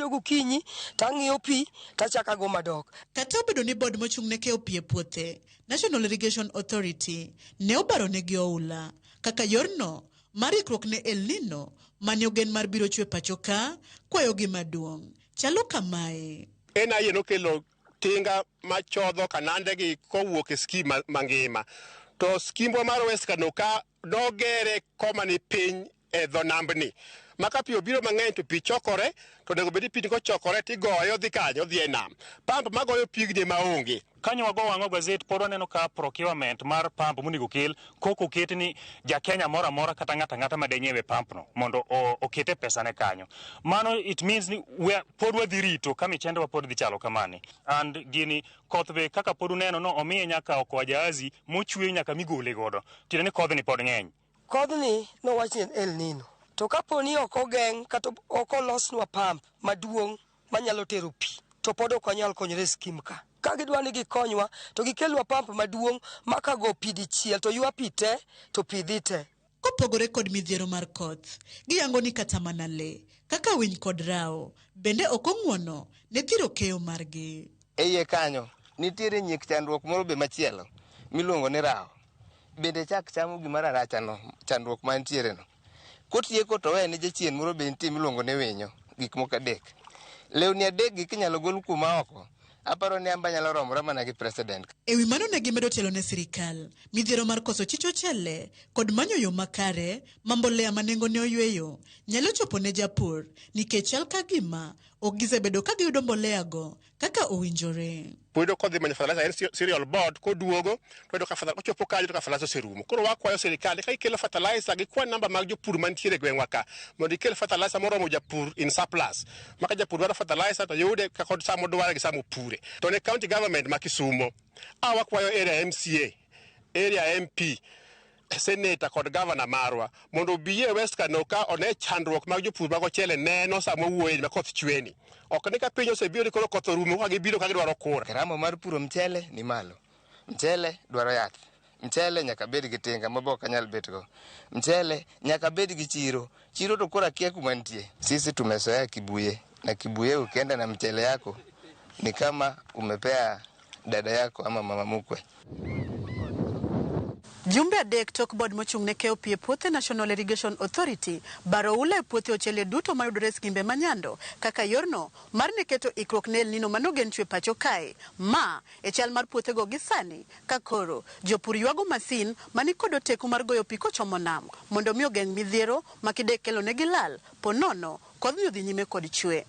Abiro gokinyi tang'iyo pi tachako ago madok. Kata obedo ni bod mochung' ne keyo pi e puothe, National Irrigation Authority, ne obaro negi oula kaka yorno mar ikruok ne El Nino mane ogen mar biro chwe pacho ka, kwayogi maduong' chalo kamae. NIA nokelo tinga machodho kanande gi kowuok e skim mangima. To skimbwa mar West Kano ka nogere koma ni piny e dho nambni. Ma ka pi obiro mang'eny to pi chokore, to onego bed ni pi kochokore tigoye odhi kanye, odhi e nam. Pump magoyo pigni ema onge. Kanyo wago wang'o gazet pod waneno ka procurement mar pump monego okel kok oket ni ja Kenya moro amora kata ng'ato ang'ata ma denyiewe pump no mondo okete pesa ne kanyo. Mano it means ni pod wadhi rito ka michendewa pod dhi chalo kamani. And gini koth be kaka pod uneno no omiye nyaka okoa jahazi mochwe nyaka migole godo. Tiende ni kodhni pod ng'eny. Kodhni nowach ni en El Nino. To kapo ni ok ogeng' kata ok olosnwa pump maduong' manyalo tero pi, to pod ok wanyal konyore e skim ka. Ka gidwa ni gikonywa, to gikelnwa pump maduong' ma ka go pi dichiel to ywa pi te, to pi dhi te. Kopogore kod midhiero mar koth, giyango ni kata mana le kaka winy kod rao bende ok ong'uono ne thiro keyo margi. E iye kanyo nitiere nyiek chandruok moro be machielo miluongo ni rao. Bende chak chamo gimoro arachano, chandruok mantiere no. Kotieko to wene jachien moro be nitie miluongo ni winyo, gik moko adek. Lewni adek gi kinyalo gol kuoma oko, aparo ni amba nyalo romora mana gi president. E wi mano ne gimedo telo ne sirikal midhiero mar koso chich ochele kod manyo yo makare ma mbolea ma nengone oyweyo nyalo chopo ne japur nikech chal ka gima ok gisebedo ka giyudo mbolea go kaka owinjore. Oyudo kodhi manyo fertilizer en cereal board koduogo to oyudo ka fertilizer kochopo kanyo to ka fertilizer oserumo. Koro wakwayo sirikal ni ka gikelo fertilizer gikwa namba mag jopur mantiere e gweng'wa ka mondo gikel fertilizer moromo japur in surplus. Ma ka japur dwaro fertilizer to yude kod sama odware gi sama opure. To ne county government ma Kisumo, a wakwayo area MCA, area MP, senator kod governor marwa mondo obi e West Kano ka one chandruok mag jopur mag ochele neno sama owuoye ma koth chweni. Ok ni ka piny osebiro ni koro koth orumo ka gibiro ka gidwaro kura. Garama mar puro mchele ni malo. Mchele dwaro yath. Mchele nyaka bed gi tinga ma be ok anyal bet go. Mchele nyaka bed gi chiro. Chiro to koro akia kuma nitie. Sisi tumezoea Kibuye na Kibuye ukienda na mchele yako ni kama umepea dada yako ama mama mkwe. Jumbe adek tok bod mochung' ne keyo pi e puothe National Irrigation Authority baro oula e puothe ochele duto mayudore e skimbe ma Nyando kaka yorno mar ne keto ikruok ne El Nino manogen chwe pacho kae. Ma e chal mar puothego gi sani ka koro jopur ywago masin mani kod oteku mar goyo pi kochomo nam mondo mi ogeng' midhiero ma kidek kelonegi lal po nono kodhni odhi nyime kod chwe.